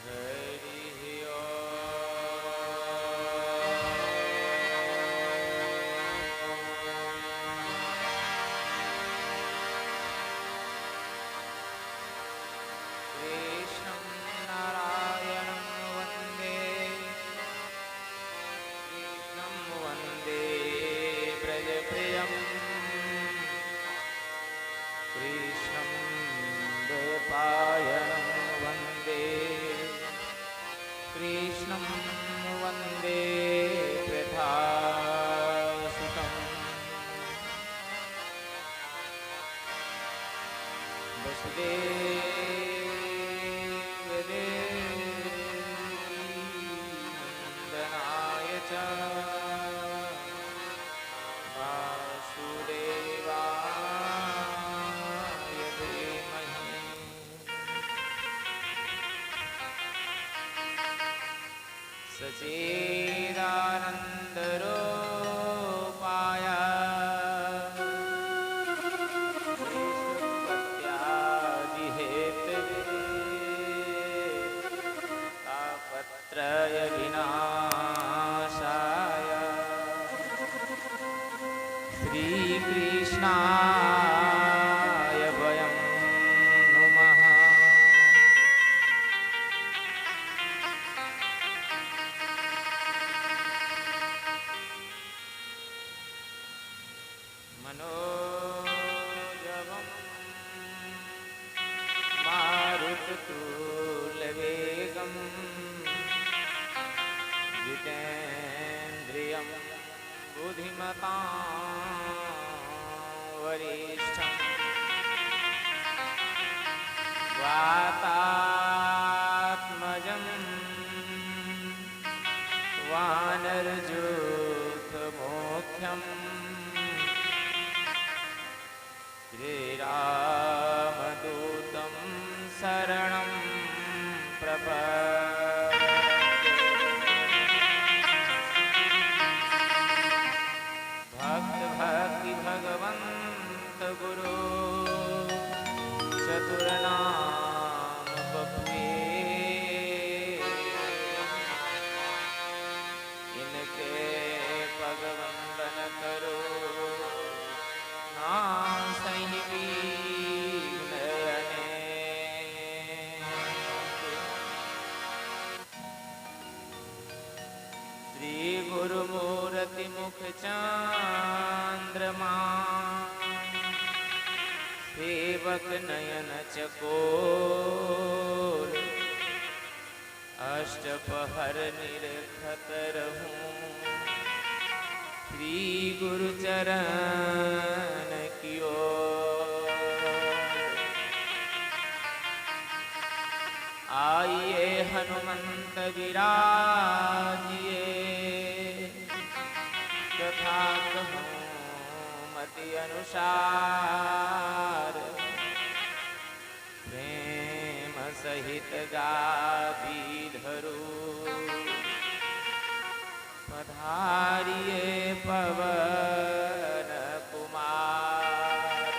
हरि कृष्णं नारायणं वन्दे, कृष्णं वन्दे व्रजप्रियं, कृष्णं द्वैपायनं वन्दे, कृष्णं वन्दे पृथासुतम्। वसुदेव देवकीनन्दनाय च वासुदेवाय धीमहि। सच्चिदानन्दरूपाय विश्वोत्पत्त्यादिहेतवे तापत्रय विनाशाय श्रीकृष्णाय वयं नुमः। मनोजवं मारुततुल्यवेगं जितेन्द्रियं बुद्धिमतां वरिष्ठं वातात्मजं वानरयूथमुख्यं श्रीरामदूतं शरणं प्रपद्ये। भक्त भक्ति भगवंत गुरु चतुर नाम बपुए, इनके पग वंदन करो नासहि विघ्न अनेक। श्री गुरु मूर्ति मुख चंद्रमा, सेवक नयन चकोर, अष्टपहर निरखत रहूं श्री गुरु चरण की ओर। आइए हनुमंत विराजिए, कथा कहूँ मति अनुसार, प्रेम सहित गादी धरो, पधारिए पवन कुमार।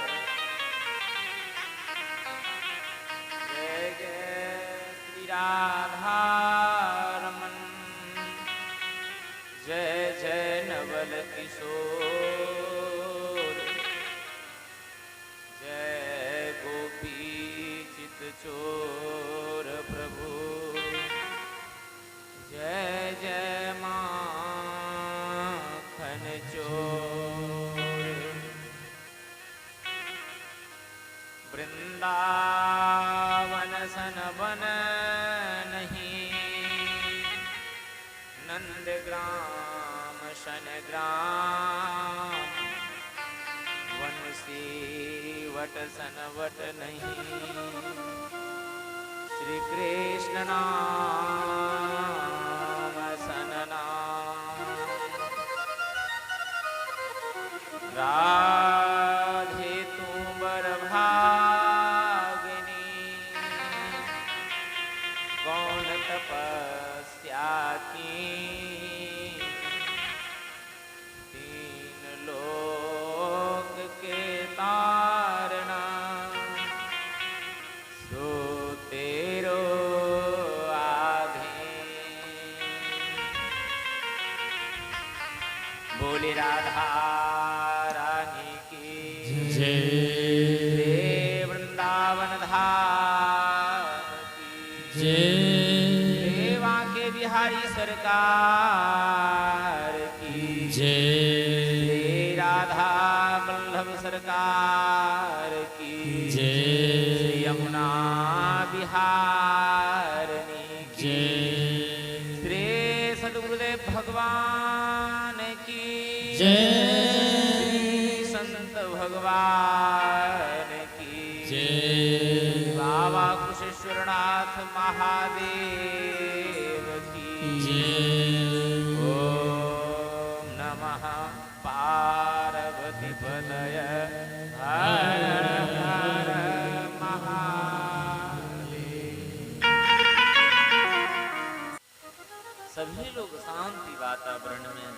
जय जय श्री राधा रमन, जय जय नवल किशोर, जय गोपी चित चोर प्रभु, जय जय माखन चोर। वृंदावन सन बन नहीं, नंदग्राम शन ग्राम, वंशी what सन what नहीं, श्री कृष्ण नाम सन नाम। राधे तू बर भागिनी, कौन तपस्या की, तीन लोक के तारना, सो तेरो बोले राधा रानी की जय। श्री वृंदावन धाम की जय। श्री बांके बिहारी सरकार की जय। श्री राधा वल्लभ सरकार की जय। श्री यमुना बिहारनी की जय। श्री सदगुरुदेव भगवान की जय। श्री संत भगवान की जय। बाबा कुशेश्वरनाथ महादेव की जय। ओम नमः पार्वती पतये हर हर महादेव। सभी लोग शांति वातावरण में,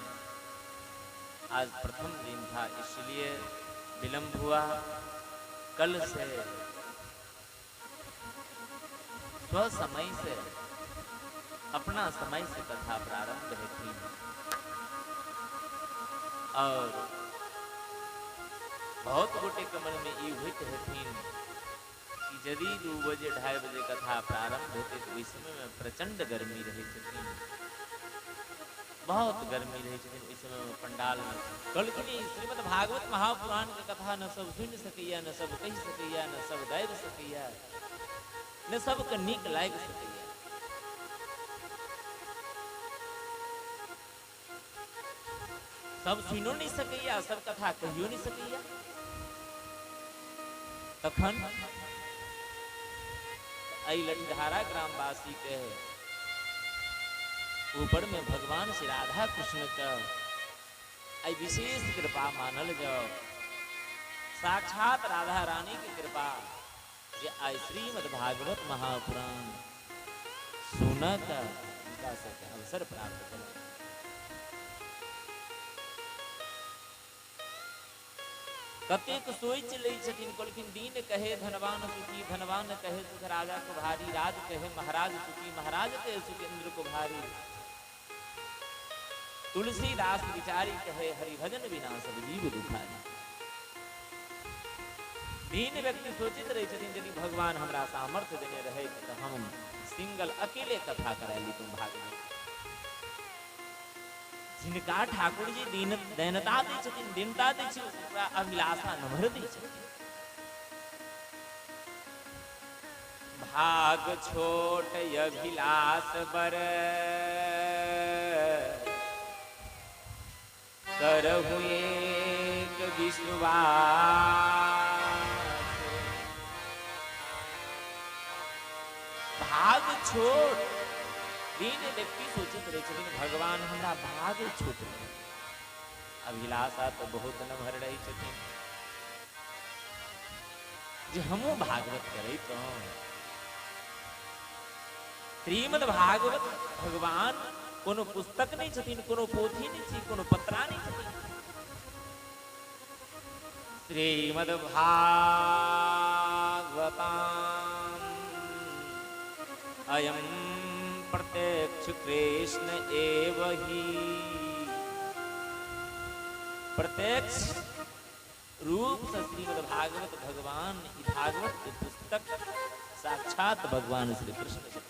आज प्रथम दिन था इसलिए विलंब हुआ। कल से स्व समय से अपना समय से कथा प्रारंभ रहती है और बहुत गोटे के मन में ई होइत हेथिन कि यदि 2 बजे 2:30 बजे कथा प्रारंभ हेतै तो ओहि समय में प्रचंड गर्मी रहै छथिन, बहुत गर्मी रहै छथिन ओहि समय में पंडाल में। कहलखिन ई श्रीमद् भागवत महापुराण के कथा न सब सुनि सकैया, न सब कहि सकैया, न सब गाबि सकैया, न सबके नीक लागि सकैया। सब सुनो नहीं सकैया, सब कथा कहियो नहीं सकैया। तखन एहि लठधारा ग्रामवासी के ऊपर में भगवान श्री राधा कृष्ण के एहि विशेष कृपा मानल जाओ, साक्षात राधा रानी की कृपा जे आइ श्रीमद् भागवत महापुराण सुनक हुनका सबके अवसर प्राप्त भेल। कतेक सोचि लै छथिन, कहलखिन दीन कहे धनवान सुखी, धनवान कहे सुख राजा को भारी, राज कहे महाराज सुखी, महाराज कहे सुख इंद्र को भारी, तुलसीदास विचारी कहे हरि भजन बिना सब जीव दुखारी। दीन व्यक्ति सोचित रहे छथिन यदि भगवान हमरा सामर्थ्य देने रहे तो हम सिंगल अकेले कथा करा ली तुम भागवत। जिनका ठाकुर जी दीन दैनता दै छथिन, दीनता दै छथिन, ओकरा अभिलाषा नम्हर दै छथिन। भाग छोट अभिलाष बर करहु एक विश्वास। भाग छोट, दीन व्यक्ति सोचित रहे छथिन भगवान हमरा भाग छोट रहे, अभिलाषा तो बहुत नमहर रहे छथिन जे हमहूँ भागवत करैतहुँ। श्रीमद् भागवत भगवान कोनो पुस्तक नहीं छथिन, कोनो पोथी नहीं छी, कोनो पत्रा नहीं छथिन। श्रीमद् भागवताम अयं प्रत्यक्ष कृष्ण एव ही। प्रत्यक्ष रूप से श्रीमद् भागवत भगवान, ई भागवत के पुस्तक साक्षात भगवान श्री कृष्ण छथिन।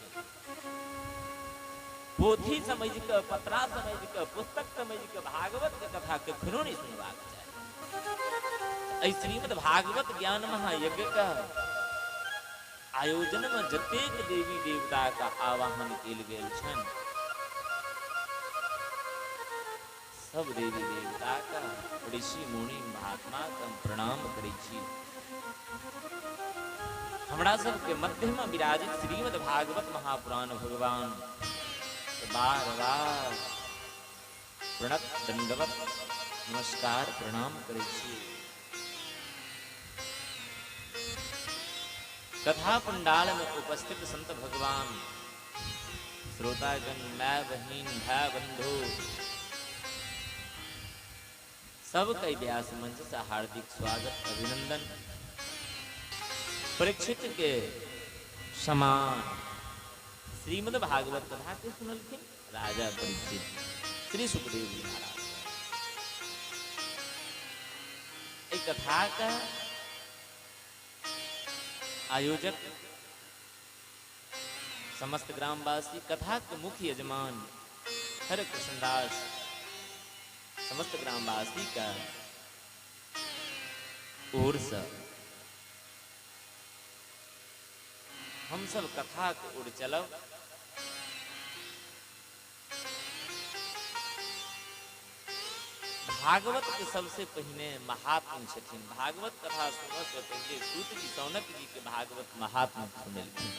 पोथी समझ के, पत्रा समझ के, पुस्तक समझ के भागवत के कथा कखनो नहीं सुनबाक चाही। एहि श्रीमद् भागवत ज्ञान महायज्ञ के आयोजन में जतेक देवी देवता का आवाहन कयल गेल छनि, सब देवी देवता का ऋषि मुनि महात्मा के प्रणाम करै छी। हमरा सबके मध्य में विराजित श्रीमद् भागवत महापुराण भगवान बार बार प्रणत दंडवत नमस्कार प्रणाम करै छी। कथा पंडाल में उपस्थित संत भगवान, श्रोतागण, my बहिन, भाई बंधु, सबके व्यास मंच से हार्दिक स्वागत अभिनंदन। परीक्षित के समान श्रीमद् भागवत कथा के सुनलखिन राजा परीक्षित श्री सुखदेव जी महाराज। कथा का आयोजक समस्त ग्रामवासी, कथा के मुख्य यजमान हरे कृष्णदास, समस्त ग्रामवासी का ओर से हम सब कथा के ओर चलब। भागवत के सबसे पहिने महात्म छथिन। भागवत कथा सुनऽ से पहिले सूत जी सौनक जी के भागवत महात्म सुनेलखिन।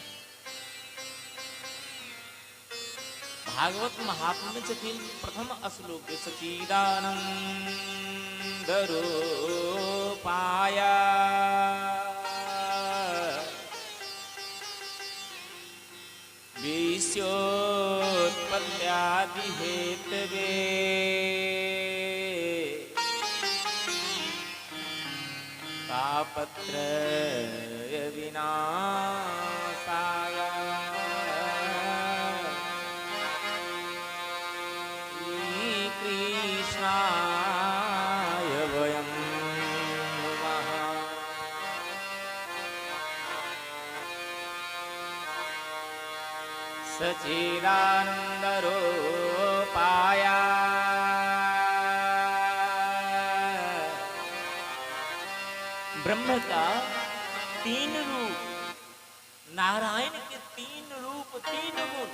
भागवत महात्म छथिन प्रथम श्लोक सचिदानंद रूपाया विश्वोत्पत्त्यादि हेतवे तापत्रय विनाशाय श्रीकृष्णाय वयं नमः। सचिदानंद रूपाया ब्रह्म का तीन रूप, नारायण के तीन रूप तीन गुण।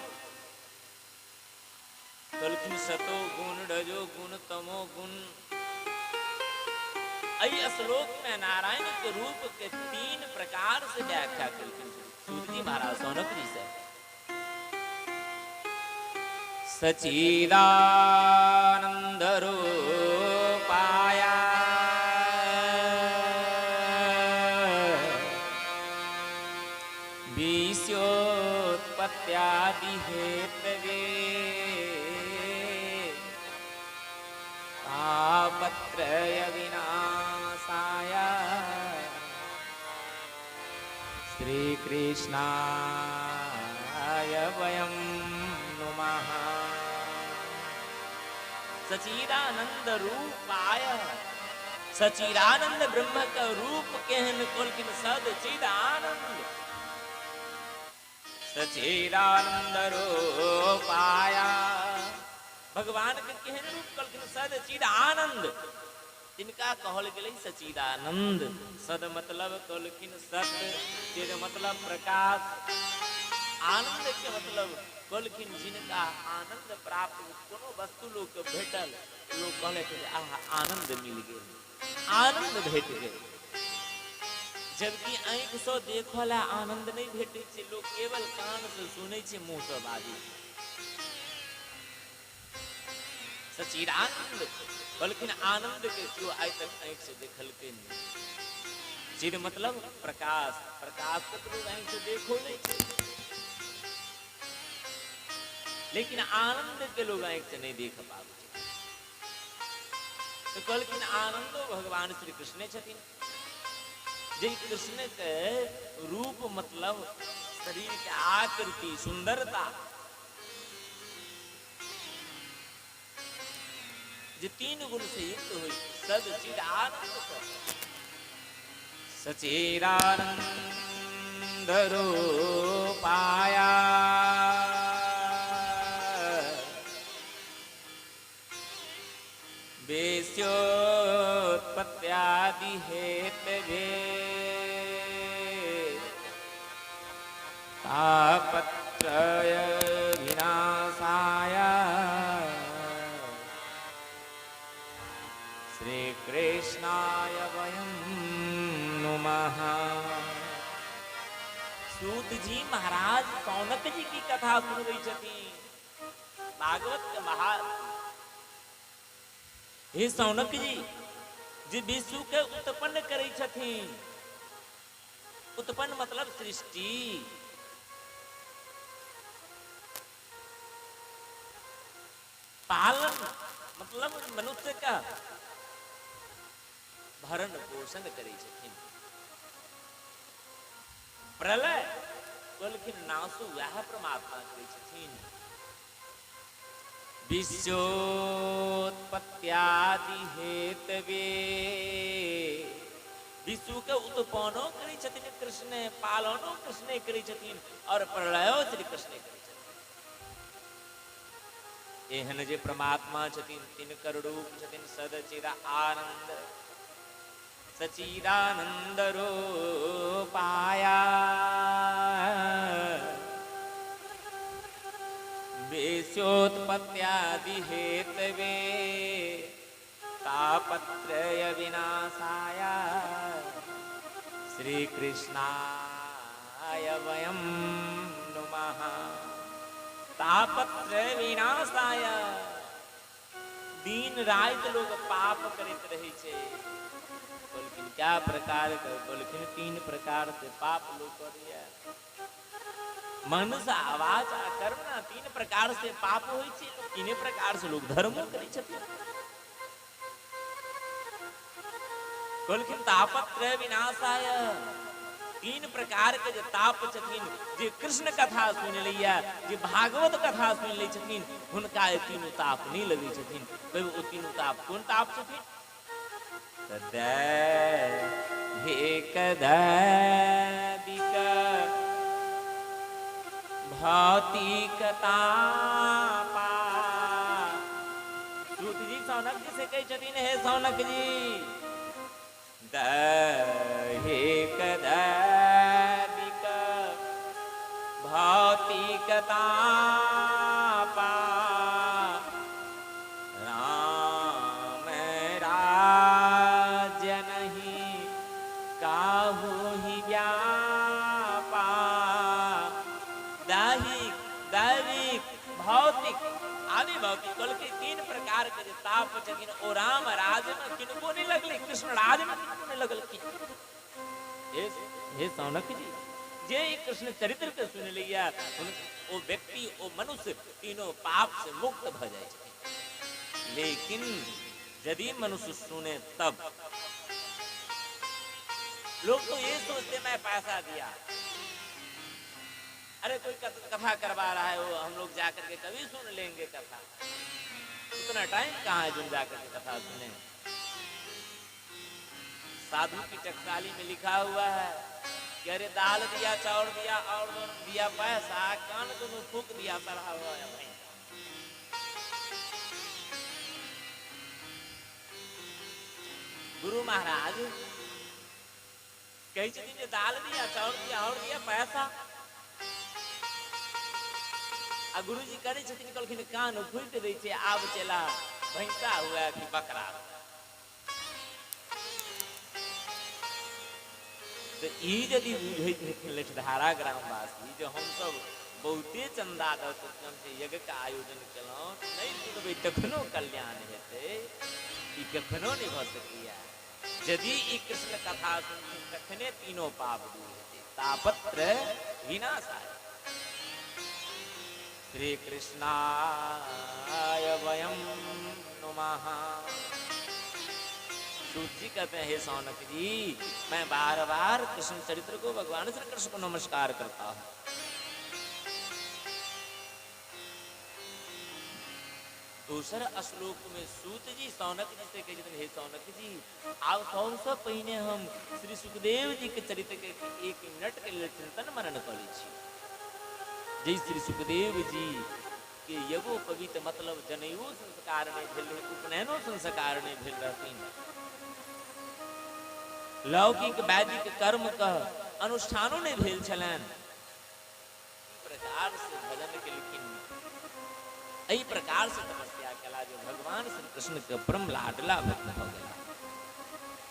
कहलखिन सतो गुण, रजो गुण, तमो गुण। एहि श्लोक में नारायण के रूप के तीन प्रकार से व्याख्या कलखिन सूत जी महाराज सौनक जी से। सचिदानंद रूपाया विश्वोत्पत्त्यादि हेतवे तापत्रय विनाशाय श्रीकृष्णाय वयं नुमः। सचिदानंद रूपाय, सचिदानंद ब्रह्म का रूप केहन कहलखिन सद चिद आनंद। सचिदानंद रूपाया भगवान के केहन रूप कहलखिन सद चिद आनंद। तिनका कहल गेलै सचिदानंद। सद मतलब कहलखिन सत, चिद मतलब प्रकाश, आनंद के मतलब कहलखिन जिनका आनंद प्राप्त कोनो वस्तु लोक के भेटल, लोग कहलक जे आहा आनंद मिल गेल, आनंद भेट गेल। जबकि आँखि से देखला आनंद नहीं भेटै छै, लोग केवल कान से सुनै छै, मुंह से बाजै छै। सचिदानंद कहलखिन आनंद के केओ आइ तक आँखि से देखलकै नहि। चिद मतलब प्रकाश, प्रकाश के तो लोग आँखि से देखो नहीं छै, लेकिन आनंद के लोग आँखि से नहीं देख पाबै छै। तो कहलखिन आनंदो भगवान श्री कृष्ण छथिन। जे कृष्ण के रूप मतलब शरीर के आकृति, सुंदरता, जे तीन गुण से युक्त हुई सद चिद आनंद। सचिदानंद रूपाया विश्वोत्पत्त्यादि हेतवे तापत्रय विनाशाय श्रीकृष्णाय वयं नुमः। सूत जी महाराज सौनक जी की कथा सुनबै छथिन, भागवत के महात्मा। हे सौनक जी, जे विश्व के उत्पन्न करै छथिन, उत्पन्न मतलब सृष्टि, पालन मतलब मनुष्य का भरण पोषण करै छथिन, प्रलय कहलखिन नासु वएह परमात्मा करै छथिन। विश्वोत्पत्त्यादि हेतवे विश्व के उत्पन्नो करै छथिन कृष्ण, पालनो कृष्ण करै छथिन और प्रलयो श्री कृष्ण करै छथिन। एहन जे परमात्मा छथिन तिनकर रूप छथिन सदचिद आनंद, सचिदानंद रूपाया। विश्वोत्पत्त्यादि हेतवे तापत्रय विनाशाय श्री कृष्णाय वयं नुमः। तापत्रय विनाशाय, दिन राति लोग पाप करैत रहे छै। बोलखिन क्या प्रकार के? बोलखिन तीन प्रकार से पाप लोग करैया, मन से, आवाज आ कर्म ना, तीन प्रकार से पाप होइ छै। तीने प्रकार से लोग धर्मो करै छथिन। कहलखिन तापत्रय विनाशाय, तीन प्रकार के जे ताप छथिन, जे कृष्ण कथा सुनि लैया, जे भागवत कथा सुनि लै छथिन, हुनका ई तीनू ताप नहि लगै छथिन। कहियो ओ तीनू ताप कोन ताप छथिन? दैहिक दैविक भौतिक तापा। सूत जी सौनक जी से कहै छथिन, हे सौनक जी, दैहिक दैविक भौतिक तापा, राम राज्य नहीं काहू ही व्यापा। दैहिक दैविक भौतिक आदि भौतिक कल के तीन प्रकार के जे ताप छथिन ओ राम राज में किनको नहीं लगले, कृष्ण राज में किनको नहीं लगलखिन। हे सौनक जी, जे कृष्ण चरित्र के सुन लिया ओ व्यक्ति ओ मनुष्य तीनों पाप से मुक्त भ जाए छथिन। लेकिन यदि मनुष्य सुने तब। लोग तो ये सोचते मैं पैसा दिया, अरे कोई कथा करवा रहा है, वो हम लोग जाकर के कभी सुन लेंगे कथा, उतना टाइम कहाँ है जो जाकर के कथा सुने। साधु की टकसाली में लिखा हुआ है कि अरे दाल दिया, चावल दिया और दिया पैसा, कान दोनों फूक दिया सड़ा हुआ है भाई। गुरु महाराज कही छथिन जे दाल दिया, चावल दिया और दिया पैसा, आ गुरुजी करै छथिन, कहलखिन कान फूकि दै छै, आब चला भैंसा हुआ कि बकरा। तो ई यदि बुझैत हेथिन लठधारा ग्रामवासी जे हमसब बहुते चंदा दऽ के यज्ञ के आयोजन केलहुँ, नहि सुनबै तखनो कल्याण हेतै, ई कखनो नहि भऽ सकैया। यदि ई कृष्ण कथा सुनथिन तखने तीनों पाप दूर हेतै, तापत्र विनाशाय। श्री कृष्णाय वयं नुमः। सूत जी कहते हैं, हे सौनक जी, मैं बार बार कृष्ण चरित्र को, भगवान श्री कृष्ण को नमस्कार करता हूं। दूसरा श्लोक में सूत जी सौनक जी से कहते हैं, हे सौनक जी, आप सबसे पहिने हम श्री सुखदेव जी के चरित्र के एक मिनट के लिए चिंतन मनन कर ली छी। जय श्री सुखदेव जी के यज्ञोपवीत मतलब जनेऊ संस्कार नहीं भेल रहे, उपनयनो संस्कार नहीं भेल रहथिन, लौकिक वैदिक कर्म का अनुष्ठानो नहीं भेल छलनि, प्रकार से भजन केलखिन, एहि प्रकार से तपस्या केला जो भगवान श्री कृष्ण के परम लाडला भक्त भऽ गेला।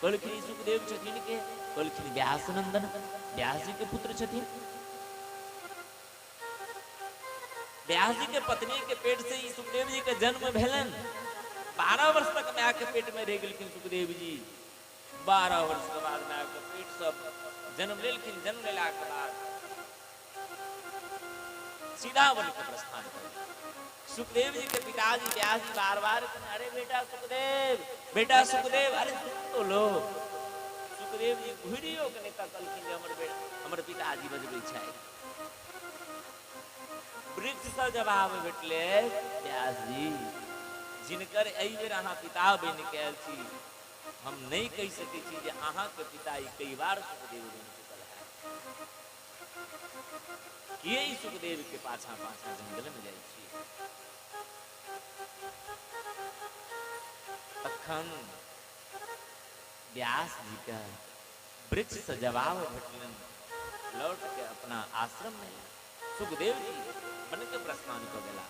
कहलखिन सुखदेव छथिन के? कहलखिन व्यास नंदन, व्यास जी के पुत्र छथिन। व्यास जी के पत्नी के पेट से ही सुखदेव जी के जन्म भेलन। 12 वर्ष तक माय के पेट में रह गेलखिन सुखदेव जी। 12 वर्ष के बाद माय के पेट से जन्म लेलखिन। जन्म लेला के बाद सीधा वन के प्रस्थान कर सुखदेव जी के पिताजी व्यास जी बार बार, अरे बेटा सुखदेव, बेटा सुखदेव, अरे सुन तो लो। सुखदेव जी घुरियो के नहीं तकलखिन जे हमर बेटा, हमर पिताजी बजबै छै। वृक्ष से जवाब भेटले, व्यास जी जिनकर एहि बेर अहाँ पिता बनि के आयल छी, हम नहि कहि सकै छी जे अहाँके पिता ई कई बार सुखदेव बनि चुकल है। किए ई सुखदेव के पाछा पाछा जंगल में जाइ छी? तखन व्यास जी के वृक्ष से जवाब भेटलनि, लौट के अपना आश्रम में सुखदेव जी बन के प्रस्थान कऽ गेला।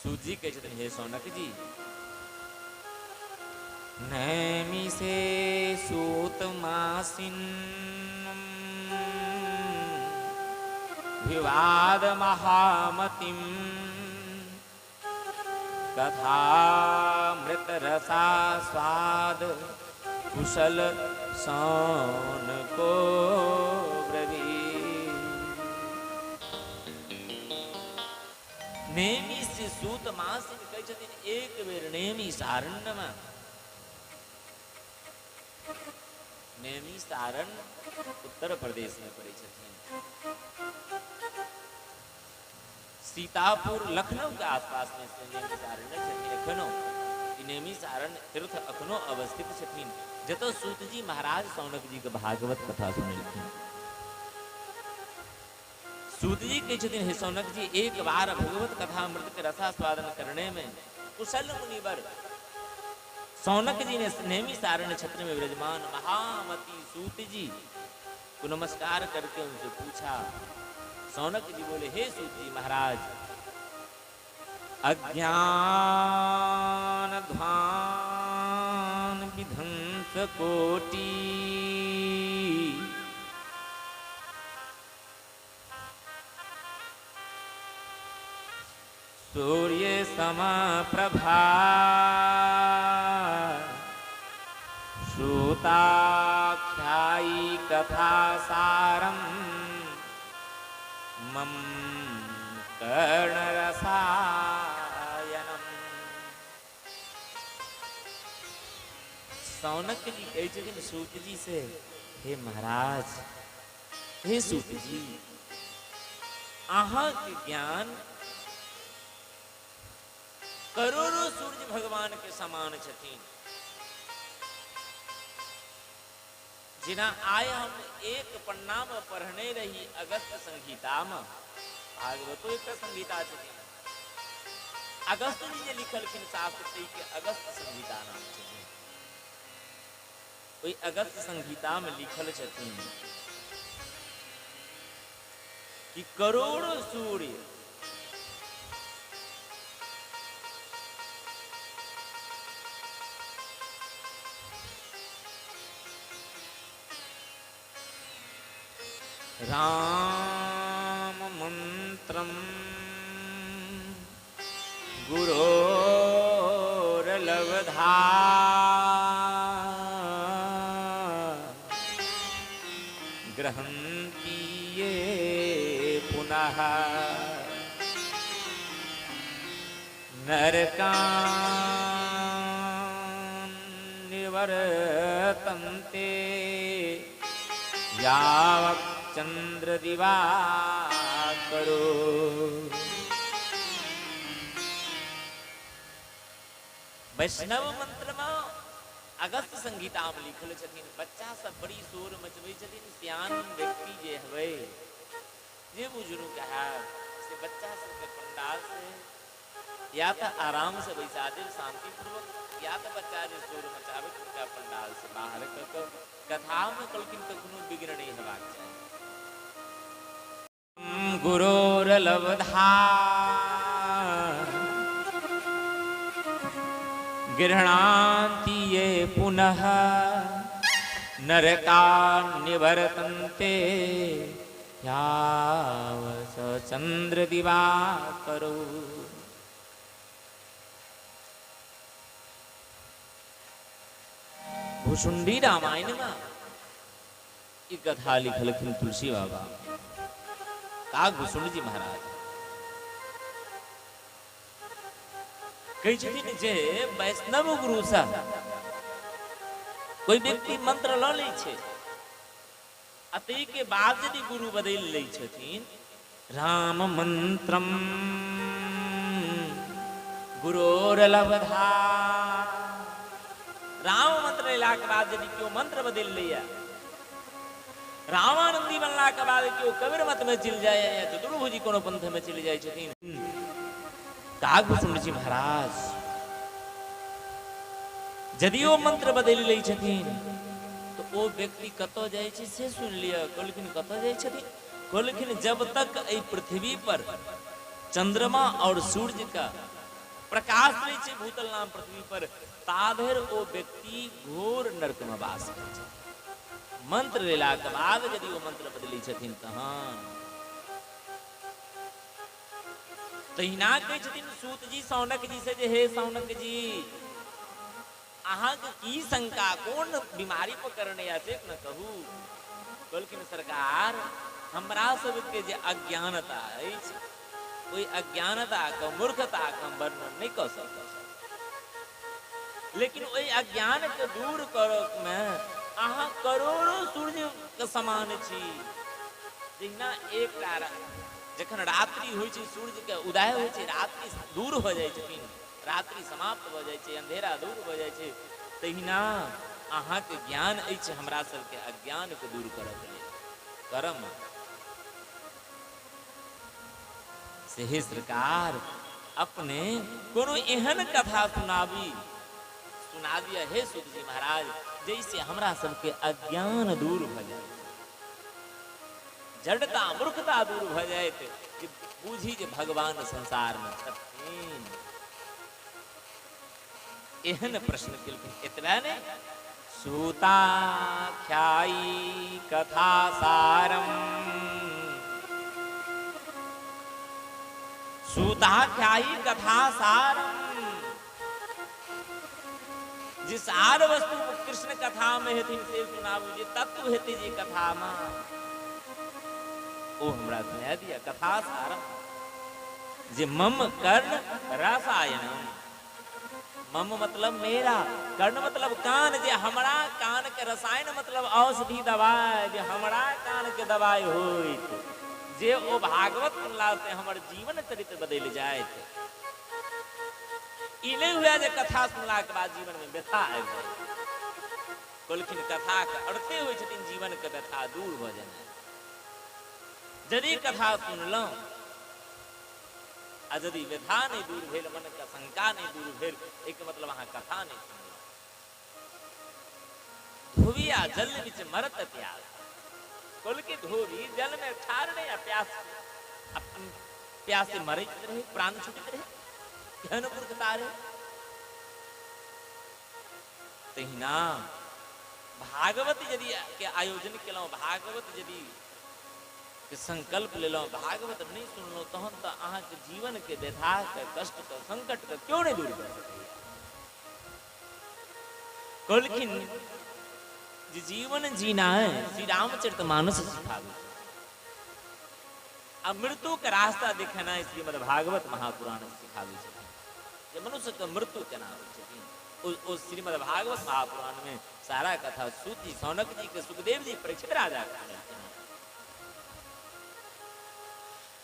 सूत जी कहै छथिन, हे सौनक जी, नैमि से सूत मासिन विवाद महामतिम कथामृत रसा स्वाद कुशल सौन को ब्रवीत। नेमी से सूत मासिन कहै छथिन, एक बेर नेमी सारण्यमे, नेमी सारण उत्तर प्रदेश में पड़ै छथिन, सीतापुर लखनऊ के आसपास में से नेमी सारण्य छथिन। एखनो ई नेमी सारण्य तीर्थ अखनो अवस्थित छथिन, जतऽ सूत जी महाराज सौनक जी के भागवत कथा सुनेलखिन। सूत जी कहै छथिन, हे सौनक जी, एक बार भगवत कथा अमृत के रसास्वादन करने में कुशल मुनिवर सौनक जी ने नेमी सारण्य क्षेत्र में विराजमान महामती सूत जी को नमस्कार करके उनसे पूछा। सौनक जी बोले, हे सूत जी महाराज, अज्ञान ध्वान विध्वंस कोटि सूर्य सम प्रभा श्रुताख्यायी कथा सारम मम कर्णरसायनम। सौनक जी कहै छथिन सूत जी से, हे महाराज, हे सूत जी, अहाँ के ज्ञान करोड़ों सूर्य भगवान के समान छथिन। जेना आइ हम एक पन्ना में पढ़ने रही अगस्त संहिता में, भागवतो एक संहिता छथिन, अगस्त जी जे लिखलखिन शास्त्र तै के अगस्त संहिता नाम छथिन। ओहि अगस्त संहिता में लिखल छथिन कि करोड़ों सूर्य राम मंत्रम गुरोरलवधा ग्रहन्ति ये पुनः नरकान् निवर्तन्ते यावत् चंद्र दिवाकरो। वैष्णव मंत्र में अगस्त संहिता में लिखल छथिन, बच्चा सब बड़ी शोर मचबै छथिन, सियान व्यक्ति जे हवे जे बुजुर्ग है से बच्चा सबके पंडाल से या तो आराम से बैसा देव शांतिपूर्वक, या तो बच्चा जे शोर मचावे उनका पंडाल से बाहर कऽ कऽ कथा में कहलखिन कखनो विघ्न नहीं हेबाक चाही। गुरोरलवधा गृह्णान्ति ये पुनः नरकान् निवर्तन्ते यावत् चंद्र दिवाकरो। भुसुंडी रामायण में ई कथा लिखलखिन तुलसी बाबा काक भुसुंड जी महाराज। कहै छथिन जे वैष्णव गुरु सँ कोई व्यक्ति मंत्र लऽ लै छै आ ताहि के बाद यदि गुरु बदलि लै छथिन, राम मंत्रम गुरोरलवधा राम मंत्र लेलाके बाद यदि केओ मंत्र बदलि लैया, रामानंदी बनला के बाद केओ कबीर मत में चलि जाए या चतुर्भुजी कोनो पंथ में चलि जाइ छथिन। काकभूषण जी महाराज यदि ओ मंत्र बदलि लै छथिन तो ओ व्यक्ति कतऽ जाइ छै से सुनि लिअ। कहलखिन कतऽ जाइ छथिन? कहलखिन जब तक एहि पृथ्वी पर चंद्रमा और सूर्य का प्रकाश रहै छै भूतल नाम पृथ्वी पर, ताधरि ओ व्यक्ति घोर नरक में वास करै छथिन। मंत्र लेलाके बाद यदि ओ मंत्र बदलै छथिन तहन तहिना कहै छथिन सूत जी सौनक जी से जे हे सौनक जी, अहाँके की शंका, कोन बीमारी पकड़ने या से न कहू। कहलखिन सरकार, हमरा सबके जे अज्ञानता अछि ओहि अज्ञानता के मूर्खता के हम वर्णन नहि कऽ सकब, लेकिन ओहि अज्ञान के दूर करऽ में अहाँ करोड़ों सूर्य के समान छी। जहिना एकटा जखन रात्रि होइ छै, सूर्य के उदय होइ छै, रात्रि दूर हो जाइ छथिन, रात्रि समाप्त भऽ जाइ छै, अंधेरा दूर भऽ जाइ छै, तहिना अहाँके ज्ञान अछि हमरा सबके अज्ञान के दूर करऽ के लेल। कर्म से हे सरकार, अपने कोनो एहन कथा सुनाबी, सुना दिया हे सूत जी महाराज, जैसे हमरा सबके अज्ञान दूर भऽ जाए, जड़ता मूर्खता दूर भऽ जाए, जे बुझी जे भगवान संसार में छथिन। एहन प्रश्न केलखिन। एतबे नहि, सूताख्यायी कथा सारम, सूताख्यायी कथा सारम, जे सार वस्तु कृष्ण कथा में हेथिन से सुनाबू, जे तत्व हेतै जे कथा में ओ हमरा सुना दिया। कथा सारम जे मम कर्ण रसायनम, मम मतलब मेरा, कर्ण मतलब कान, जे हमरा कान के रसायन मतलब औषधि दवाई, जे हमरा कान के दवाई होइत, जे ओ भागवत सुनला से हमर जीवन चरित्र बदलि जाइत। ई नहि हुए जे कथा सुनला के बाद जीवन में व्यथा आबि जाए। कहलखिन कथा के अर्थे होइ छथिन जीवन के व्यथा दूर भऽ जेनाइ। यदि कथा सुनलहुँ आ यदि व्यथा नहि दूर भेल, मन के शंका नहि दूर भेल, एहिके मतलब अहाँ कथा नहि सुनलहुँ। धोबिया जल बिच मरत प्यास, कहलकै धोबी जल में ठाढ़ नहि आ प्यास, प्यास से मरैत रहे, प्राण छुटैत रहे, केहन मूर्खता रहे। तहिना भागवत यदि के आयोजन केलहुँ, भागवत यदि के संकल्प लेलहुँ, भागवत नहि सुनलहुँ, तहन तऽ अहाँके जीवन के व्यथा के कष्ट के संकट के क्यों नहि दूर कऽ सकैया। कहलखिन जे जीवन जीना है श्री रामचरित मानस सिखाबै, आ मृत्यु के रास्ता देखेनाइ श्रीमद् भागवत महापुराण सिखाबै छथिन, जे मनुष्य के मृत्यु केना होइ छथिन। ओ श्रीमद् भागवत महापुराण में सारा कथा सूत जी सौनक जी के सुखदेव जी परीक्षित राजा के सुनेलखिन।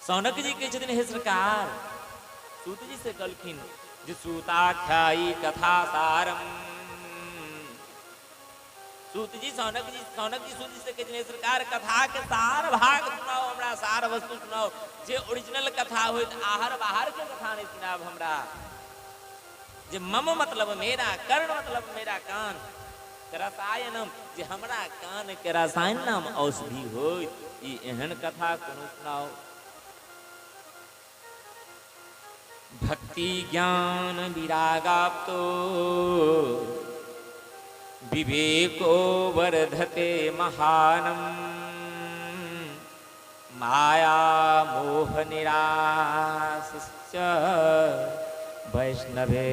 सौनक जी कहै छथिन हे सरकार, सूत जी से कहलखिन जे सूताख्यायी कथा सारम, सूत जी सौनक जी, सौनक जी सूत जी से कहै छथिन हे सरकार, कथा के सार भाग सुनाओ हमरा, सार वस्तु सुनाओ, जे ओरिजिनल कथा होइत, आहर बाहर के कथा नहीं सुनाब हमरा। जे मम मतलब मेरा, कर्ण मतलब मेरा कान, रसायनम जे हमरा कान के रसायन नाम औषधि होइत, ई एहन कथा कोनो सुनाओ। भक्ति ज्ञान विरागाप्तो विवेको वर्धते महानम, माया मोह निराशश्च वैष्णवे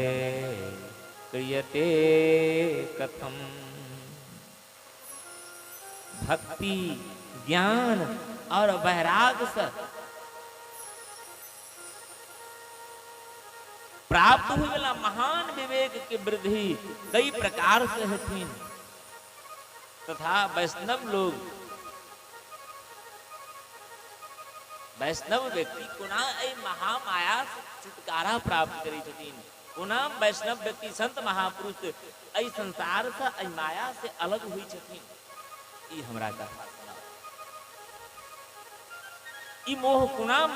क्रियते कथम। भक्ति ज्ञान और वैराग से प्राप्त हुए वाला महान विवेक के वृद्धि कई प्रकार से हेथिन, तथा वैष्णव लोग, वैष्णव व्यक्ति कोना एहि महामाया से छुटकारा प्राप्त करै छथिन, कोना वैष्णव व्यक्ति संत महापुरुष एहि संसार से एहि माया से अलग हुई छथिन, ई हमरा कथा सुनाउ। ई मोह कोना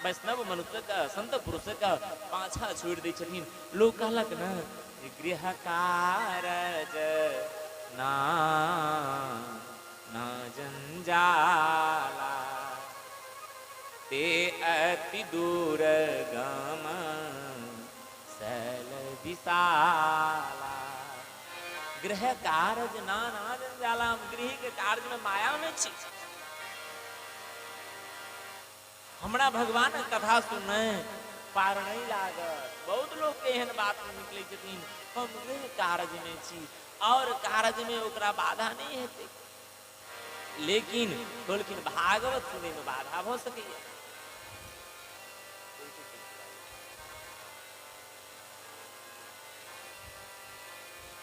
वैष्णव मनुष्य का संत पुरुष का पाछा छोड़ दै छथिन। लोग कहलक न गृह कारज ना ना जंजाला ते अति दूर गम शैल विशाला। गृह कारज ना ना जंजाला, हम गृह के कार्य में माया में छी। हमरा भगवान कथा सुनै पार नहीं लागत। बहुत लोग के एहन बात निकले छथिन, हम गृह कारज में छी और कारज में ओकरा बाधा नहीं हेतै, लेकिन कहलखिन भागवत सुनै में बाधा भ सकैया।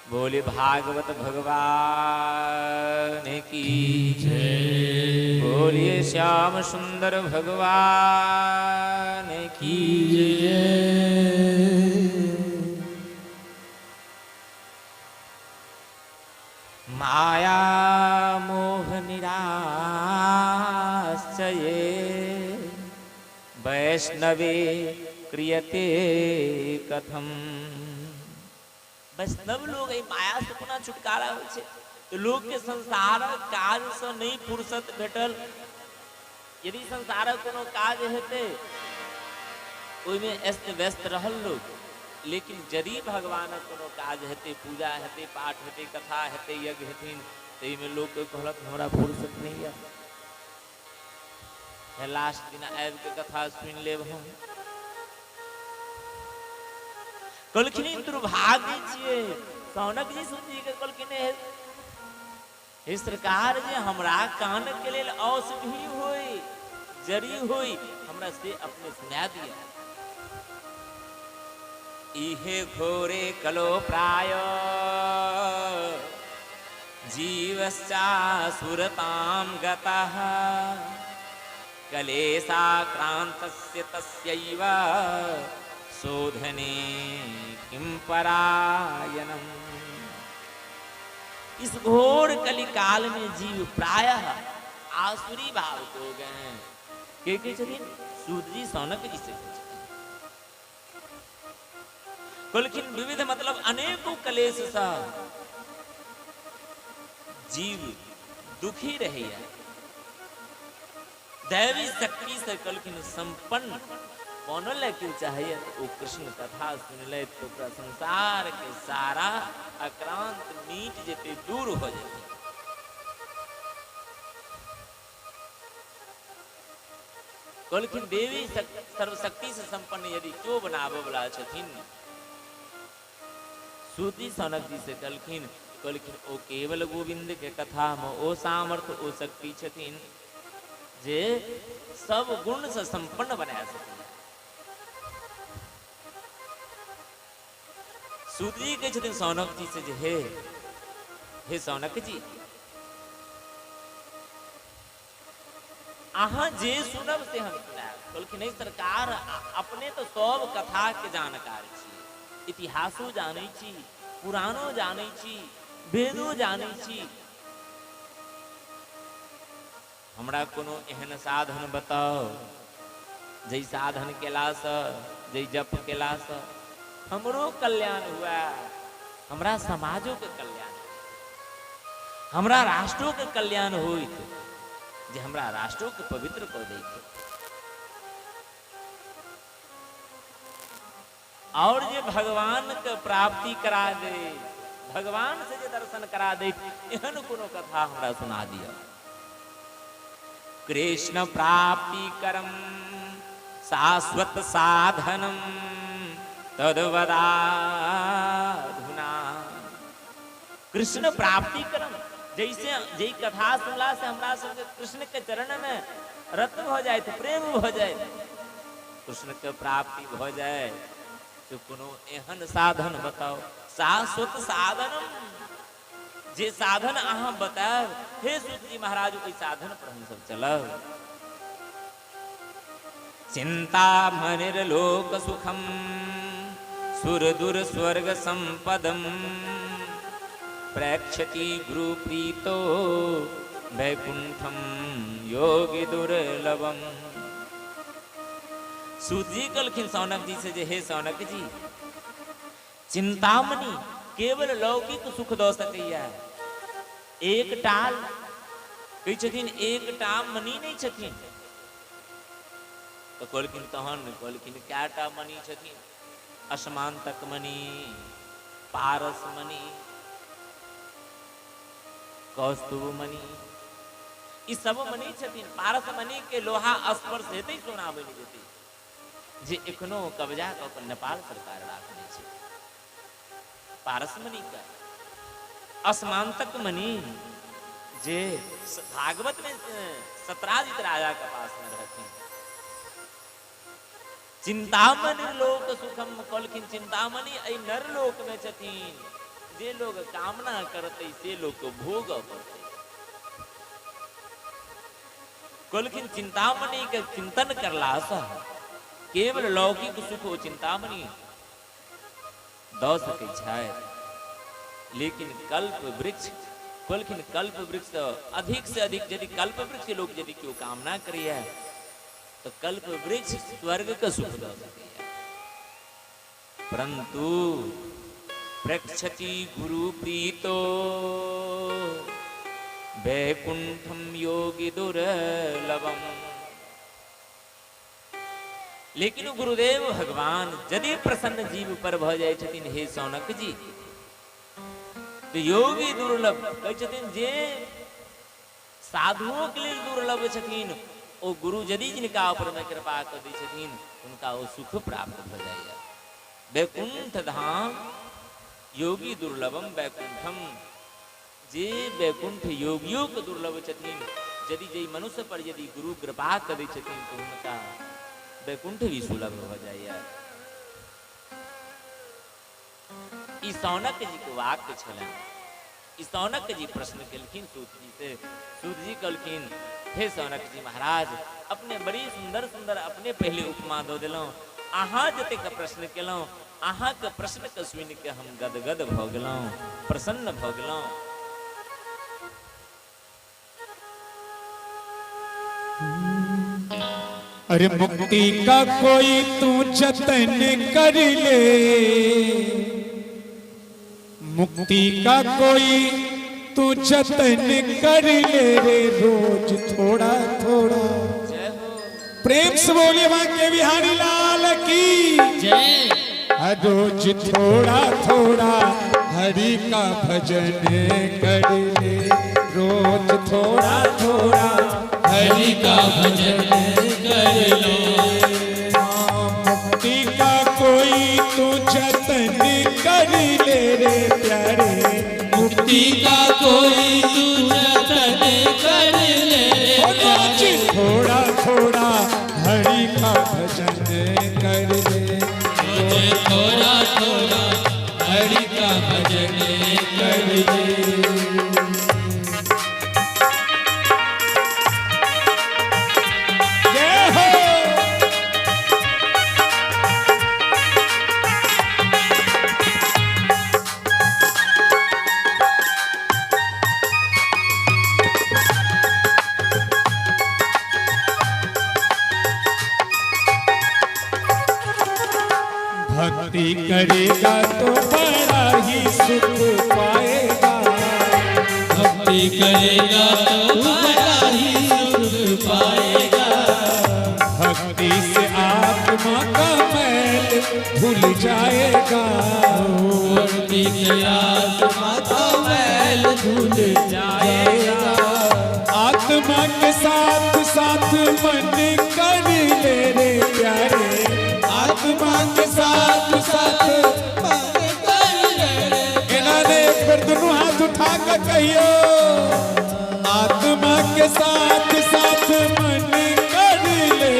बोले भागवत भगवान की जय। बोलिए श्याम सुंदर भगवान की जय। माया मोह निराश्चये वैष्णवे क्रियते कथम। वैष्णव लोग एहि माया से कोना छुटकारा होइ छै? तो लोग के संसार काज से नहीं फुर्सत भेटल। यदि संसारक कोनो काज हेतै ओहिमे अस्त व्यस्त रहल लोग, लेकिन यदि भगवानक कोनो काज हेतै, पूजा हेतै, पाठ हेतै, कथा हेतै, यज्ञ हेथिन, ताहिमे लोक कहलक हमरा फुर्सत नहीं यऽ, लास्ट दिन आबि के कथा सुनि लेब हम। कहलखिन दुर्भाग्य छियै। सौनक जी सुनजी के कहलखिन हे सरकार, जे हमरा कान के लेल औषधि होई, जड़ी होई, हमरा से अपने सुना दिया। इहे घोरे कलो प्राय जीवश्चासुरतां गतः कलेशाक्रान्तस्य तस्यैव शोधने किं परायणम्। इस घोर कलिकाल में जीव प्रायः आसुरी भाव को हो गए हैं। के के छथिन? सूत जी सौनक जी से कहलखिन विविध मतलब अनेकों कलेश सा जीव दुखी रहैया। दैवी शक्ति से कहलखिन संपन्न बनल क्यों चाहिए तो ओ कृष्ण कथा सुनले तो ओकरा संसार के सारा अक्रांत मीट जेते, दूर हो जेते। कहलखिन देवी सर्वशक्ति से संपन्न यदि क्यों बनाबे वाला छथिन, सूती सौनक जी से कहलखिन, कहलखिन ओ केवल गोविंद के कथा में ओ सामर्थ्य ओ शक्ति छथिन जे सब गुण से संपन्न बना सके। सूती कहै छथिन सौनक जी से जे हे हे सौनक जी, अहाँ जे सुनब से हम सुनायब। कहलखिन नहीं सरकार, अपने तो सब कथा के जानकार छी, इतिहासो जानै छी, पुराणो जानै छी, वेदो जानै छी, हमरा कोनो एहन साधन बताउ जै साधन केलासँ, जै जप केलासँ हमरो कल्याण हुआ, हमरा समाजो के कल्याण, हमरा राष्ट्रों के कल्याण होइत, जे हमरा राष्ट्रों के पवित्र कऽ दैत, और जे भगवान के प्राप्ति करा दे, भगवान से जे दर्शन करा दे, एहन कोनो कथा हमरा सुना दिअ। कृष्ण प्राप्ति करम शाश्वत साधनम तद्वदाधुना। कृष्ण प्राप्ति करम, जैसे जै कथा सुनला से हमरा सबके कृष्ण के चरण में रत भ जाए, प्रेम भ जाए, कृष्ण के प्राप्ति भ जाए, तो कोनो एहन साधन बताओ, शाश्वत साधनम, जे साधन अहाँ बतायब हे सूत जी महाराज, ओहि साधन पर हम सब चलब। चिंता मनिर्लोक सुखम सुर दुर स्वर्ग संपदम प्रेक्षति गुरु प्रीतो वैकुंठम योगी दुर्लभम। सूत जी कहलखिन सौनक जी से जे हे सौनक जी, चिंतामणि केवल लौकिक सुख दऽ सकैया, एक टाल कहै छथिन, एकटा मणि नहि छथिन। तऽ कहलखिन तहन कहलखिन कएटा मणि छथिन? असमांतक मणि, पारस मणि, कौस्तुभ मणि, ई सब मणि छथिन। पारस मणि के लोहा स्पर्श हेतै सोना बनि जेतै, जे एखनो कब्जा कऽ के नेपाल सरकार राखने छै पारस मणि के। असमांतक मणि जे भागवत में सत्राजित राजा के पास में रहथिन। चिंतामणि लोक सुखम कहलखिन चिंतामणि एहि नर लोक में छथिन, जे लोग कामना करतै से लोग के भोग पड़तै। कहलखिन चिंतामणि के चिंतन करला से केवल लौकिक सुख ओ चिंतामणि दऽ सकै छै, लेकिन कल्प वृक्ष कहलखिन कल्प वृक्ष अधिक से अधिक यदि कल्प वृक्ष के लोग यदि केओ कामना करैया तो कल्प वृक्ष स्वर्ग के सुख दऽ सकैया। परंतु प्रेक्षति गुरु प्रीतो वैकुंठम योगी दुर्लभम। लेकिन गुरुदेव भगवान यदि प्रसन्न जीव पर भऽ जाइ छथिन हे सौनक जी, तो योगी दुर्लभ कहै छथिन, जे साधुओं के लेल दुर्लभ छथिन ओ गुरु यदि जिनका ऊपर में कृपा कऽ दै छथिन हुनका ओ सुख प्राप्त भऽ जाइए। वैकुंठ धाम योगी दुर्लभम वैकुंठम, जे वैकुंठ योगियों के दुर्लभ छथिन, यदि जे मनुष्य पर यदि गुरु कृपा कऽ दै छथिन तो हुनका वैकुंठ भी सुलभ भऽ जाइए। ई सौनक जी के वाक्य छलनि। ई सौनक जी प्रश्न केलखिन सूत जी से। सूत जी कहलखिन हे सौनक जी महाराज, अपने बड़ी सुंदर सुंदर अपने पहले उपमा दऽ देलहुँ, अहाँ जतेक प्रश्न केलहुँ अहाँके प्रश्न के सुनि के हम गदगद भऽ गेलहुँ, प्रसन्न भऽ गेलहुँ। अरे मुक्ति का कोई तू जतन कर ले, मुक्ति का कोई तू जतन कर ले रे, रोज थोड़ा थोड़ा। जय हो। प्रेम से बोलिए वहां के बिहारी लाल की जय। हर रोज थोड़ा थोड़ा हरि का भजन कर ले, रोज थोड़ा थोड़ा हरि का भजन कर लो। मुक्ति का कोई तू जतन कर ले रे प्यारे, मुक्ति का कोई तू जतन कर ले रे रोज प्यारे। थोड़ा थोड़ा हरि का भजन कर ले, रोज थोड़ा थोड़ा हरि का भजन कर ले। जय हो। भक्ति करेगा तो बड़ा ही सुख पाएगा, भक्ति करेगा तो बड़ा ही सुख पाएगा, भक्ति से आत्मा का मैल धुल जाएगा, भक्ति से आत्मा का मैल धुल जाएगा। आत्मा के साथ साथ मन कर ले रे प्यारे, आत्मा के साथ साथ मन कर ले रे। इन्होंने फिर दोनों हाथ उठा कर कहियो, आत्मा के साथ साथ मन कर ले,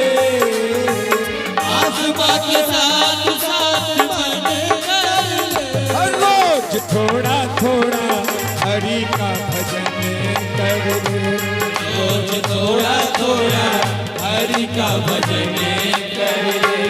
आत्मा के साथ साथ मन कर ले। हर रोज थोड़ा थोड़ा हरि का भजन कर ले, रोज थोड़ा थोड़ा हरि का भजन कर ले।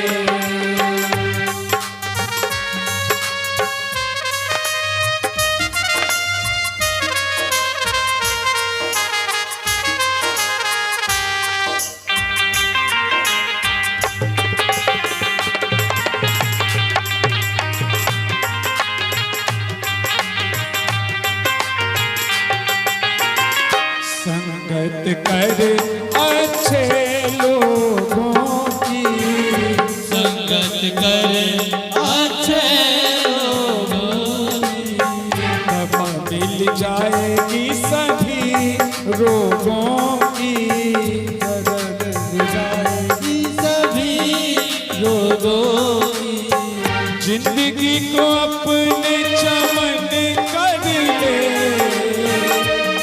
जिंदगी को अपने चमन कर ले,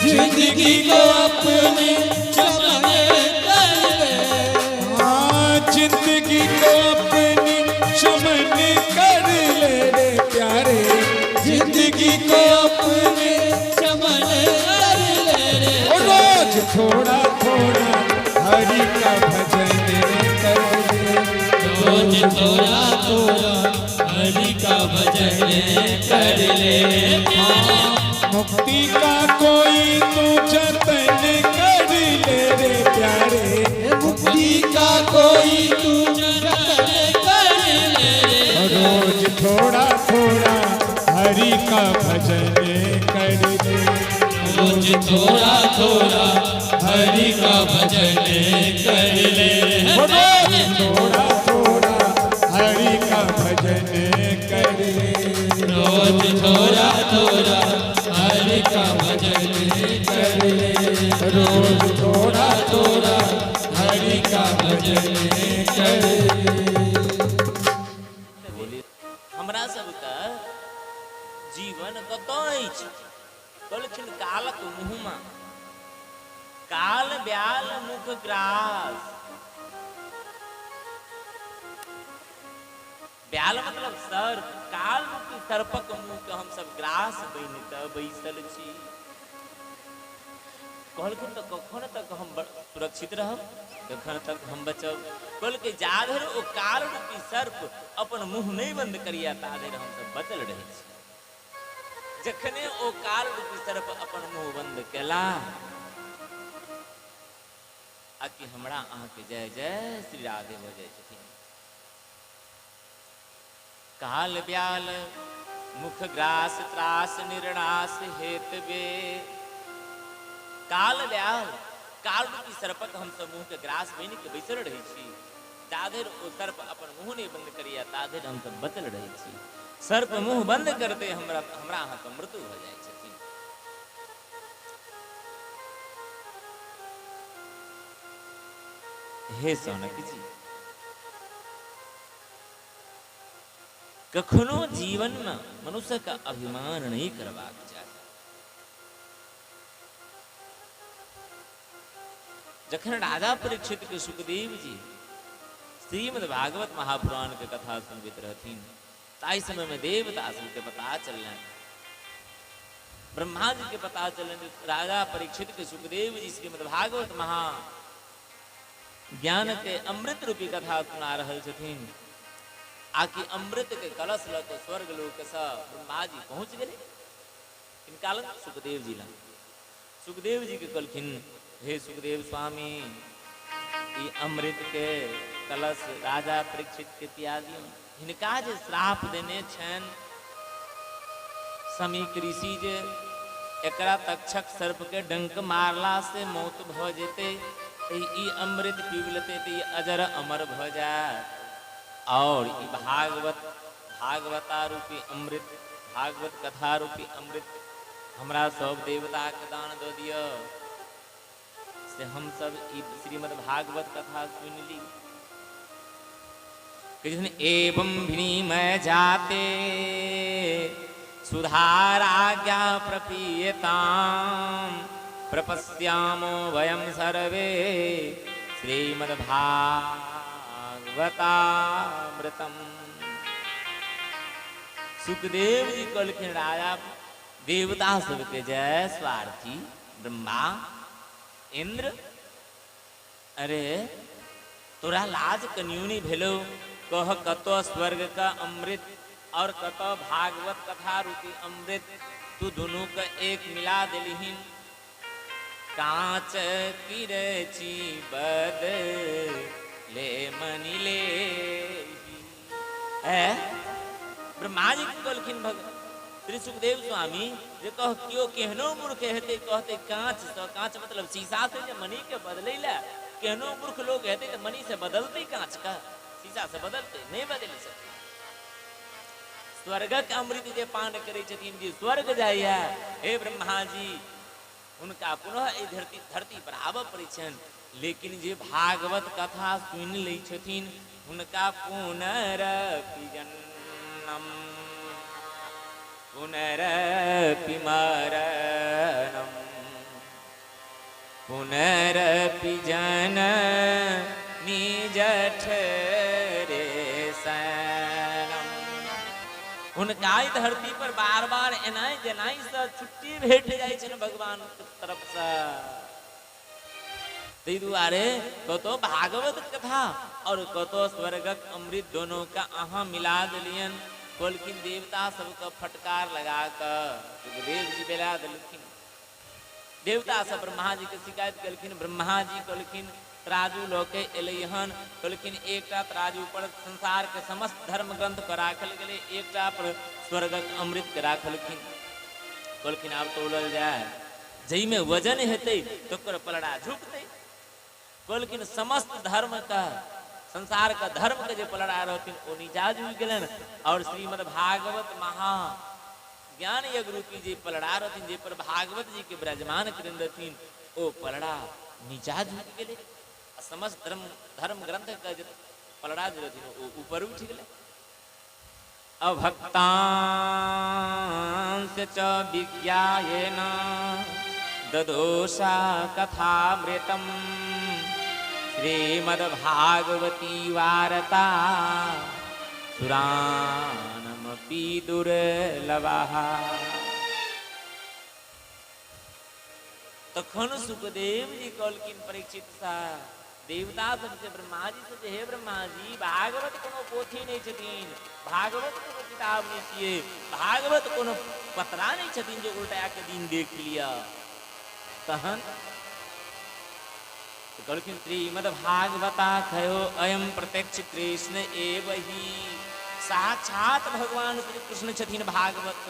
जिंदगी को अपने चमन कर ले, हाँ जिंदगी को अपने चमन कर ले रे प्यारे, जिंदगी को अपने चमन कर ले रे, रोज थोड़ा थोड़ा हरि का भजन कर ले, रोज थोड़ा थोड़ा हरि का भजन कर ले, मुक्ति का कोई तू जतन कर ले रे प्यारे, मुक्ति का कोई तू जतन कर ले रे, रोज थोड़ा थोड़ा हरि का भजन कर ले, रोज थोड़ा थोड़ा हरि का भजन कर ले, रोज थोड़ा थोड़ा हरि का भजन कर ले, रोज थोड़ा थोड़ा हरि का भजन कर ले, रोज थोड़ा थोड़ा हरि का भजन कर ले। हमरा सबके जीवन कतऽ अछि? कहलखिन कालक मुँहमा, काल ब्याल मुख ग्रास। ब्याल मतलब सर्प, काल रूपी सर्पक मुँह के हम सब ग्रास बनि कऽ बैसल छी। कहलखिन तऽ कखन तक हम सुरक्षित रहब, कखन तक हम बचब? कहलकै जा धरि ओ काल रूपी सर्प अपन मुँह नहि बंद करिया ता धरि हम सब बचल रहै छी। जखने ओ काल रूपी सर्प अपन मुँह बंद केला आ कि हमरा अहाँके जय जय श्री राधे भऽ जाइ छथिन। काल ब्याल मुख ग्रास त्रास निर्णास हेत बे, काल ब्याल काल रूपी सर्पक हम सब मुँह के ग्रास बनि के बैसल रहै छी। जा धरि ओ सर्प अपन मुँह नहि बंद करिया ता धरि हम सब बचल रहै छी। सर्प मुँह बंद करते हमरा हमरा अहाँके मृत्यु भऽ जाइ छथिन। हे सौनक जी, कखनो जीवन में मनुष्य का अभिमान नहीं करबाक चाही। जखन राजा परीक्षित के सुखदेव जी श्रीमद् भागवत महापुराण के कथा सुनबैत रहथिन ताहि समय में देवता सबके पता चललनि, ब्रह्मा जी के पता चललनि राजा परीक्षित के सुखदेव जी श्रीमद् भागवत महा ज्ञान के अमृत रूपी कथा सुना रहल छथिन। आकि अमृत के कलश लऽ कऽ स्वर्ग लोक सँ ब्रह्मा जी पहुँच गेलै। किनका लग? सुखदेव जी लग। सुखदेव जी के कहलखिन हे सुखदेव स्वामी, ई अमृत के कलश राजा परीक्षित के पिया दियौ। हिनका जे श्राप देने छनि समीक ऋषि जे एकरा तक्षक सर्प के डंक मारला से मौत भऽ जेतै, ई अमृत पीब लेतै तऽ ई अजर अमर भऽ जायत। और ई भागवत भागवता रूपी अमृत, भागवत कथा रूपी अमृत हमरा सब देवता के दान दऽ दिअ से हम सब ई श्रीमद् भागवत कथा सुनि ली। कृष्ण एवं विनिमय जाते सुधाराज्ञा प्रपीयताम प्रपश्यामो वयं सर्वे श्रीमद् भागवतामृतम। सुखदेव जी कहलखिन राजा देवता सबके जय स्वार्थी ब्रह्मा इंद्र, अरे तोरा लाज कनियो नहीं भेलो? कह कतो स्वर्ग का अमृत और कतो भागवत कथा रूपी अमृत, तू दोनों का एक मिला दिलहीन। कांच किरची बद ले मनी ले। ब्रह्मा जी कहलखिन भगवान श्री सुखदेव स्वामी जे कह केओ केहनो मूर्ख हेतै कहते कांच से, कांच मतलब शीशा से जे मनी के बदलै ला, केहनो मूर्ख लोग हेतै तऽ मनी से बदलतै, कांच का शीशा से बदलतै नहीं बदलि सकतै। स्वर्गक अमृत जे पान करै छथिन जे स्वर्ग जाइया, हे ब्रह्मा जी हुनका पुनः एहि धरती धरती पर आबऽ पड़ै छनि। लेकिन जे भागवत कथा सुनि लै छथिन हुनका पुनरपि जन्म जननम पुनरपि मरणम पुनरपि जननी जठरे शयनम। हुनका ई धरती पर बार बार एनाइ जेनाइ से छुट्टी भेट जाइ छनि भगवान के तरफ से। ताहि दुआरे कतौ भागवत कथा और कतौ स्वर्गक अमृत दोनों का अहाँ मिला देलियन। कहलखिन देवता सबके फटकार लगा कऽ सुखदेव जी बेला देलखिन। देवता सब ब्रह्मा जी के शिकायत केलखिन। ब्रह्मा जी कहलखिन तराजू लऽ के एलै हन। कहलखिन एकटा तराजू पर संसार के समस्त धर्म ग्रंथ के राखल गेलै, एकटा पर स्वर्गक अमृत के राखलखिन। कहलखिन आब तौलल जाय, जाहिमे वजन हेतै तकर पलड़ा झुकतै। कहलखिन समस्त धर्म के संसार के धर्म के जे पलड़ा रहथिन ओ नीचा झुकि गेलनि और श्रीमद् भागवत महा ज्ञान यज्ञ रूपी जे पलड़ा रहथिन, जे पर भागवत जी के विराजमान करेने रहथिन, ओ पलड़ा नीचा झुकि गेलै। आ समस्त धर्म धर्म ग्रंथ के जे पलड़ा जे रहथिन ओ ऊपर उठि गेलै। अभक्तांस च विज्ञायेन ददोषा कथामृतम श्रीमद्भागवती वार्ता सुरानमपि दुर्लभः। तखन सुखदेव जी कहलखिन परीक्षित सा देवता सबसे ब्रह्मा जी से, हे ब्रह्मा जी, भागवत कोनो पोथी नहीं छथिन, भागवत कोनो किताब नहीं छियै, भागवत कोनो पतरा नहीं छथिन जे उल्टा के दिन देख लिया। तहन कहलखिन श्रीमद् भागवता खयो अयम प्रत्यक्ष कृष्ण एव ही। साक्षात भगवान श्री कृष्ण छथिन भागवत।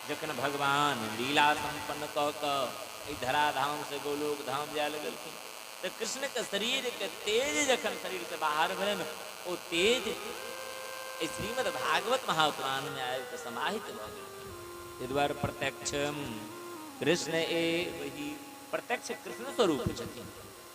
जखन भगवान लीला संपन्न कऽ कऽ एहि धराधाम से गोलोक धाम जाय लगलखिन तऽ कृष्ण के शरीर के तेज जखन शरीर से बाहर भेलनि, ओ तेज एहि श्रीमद् भागवत महापुराण में आबि कऽ समाहित भऽ गेलखिन। ताहि दुआरे प्रत्यक्ष कृष्ण एव ही, प्रत्यक्ष कृष्ण स्वरूप छथिन।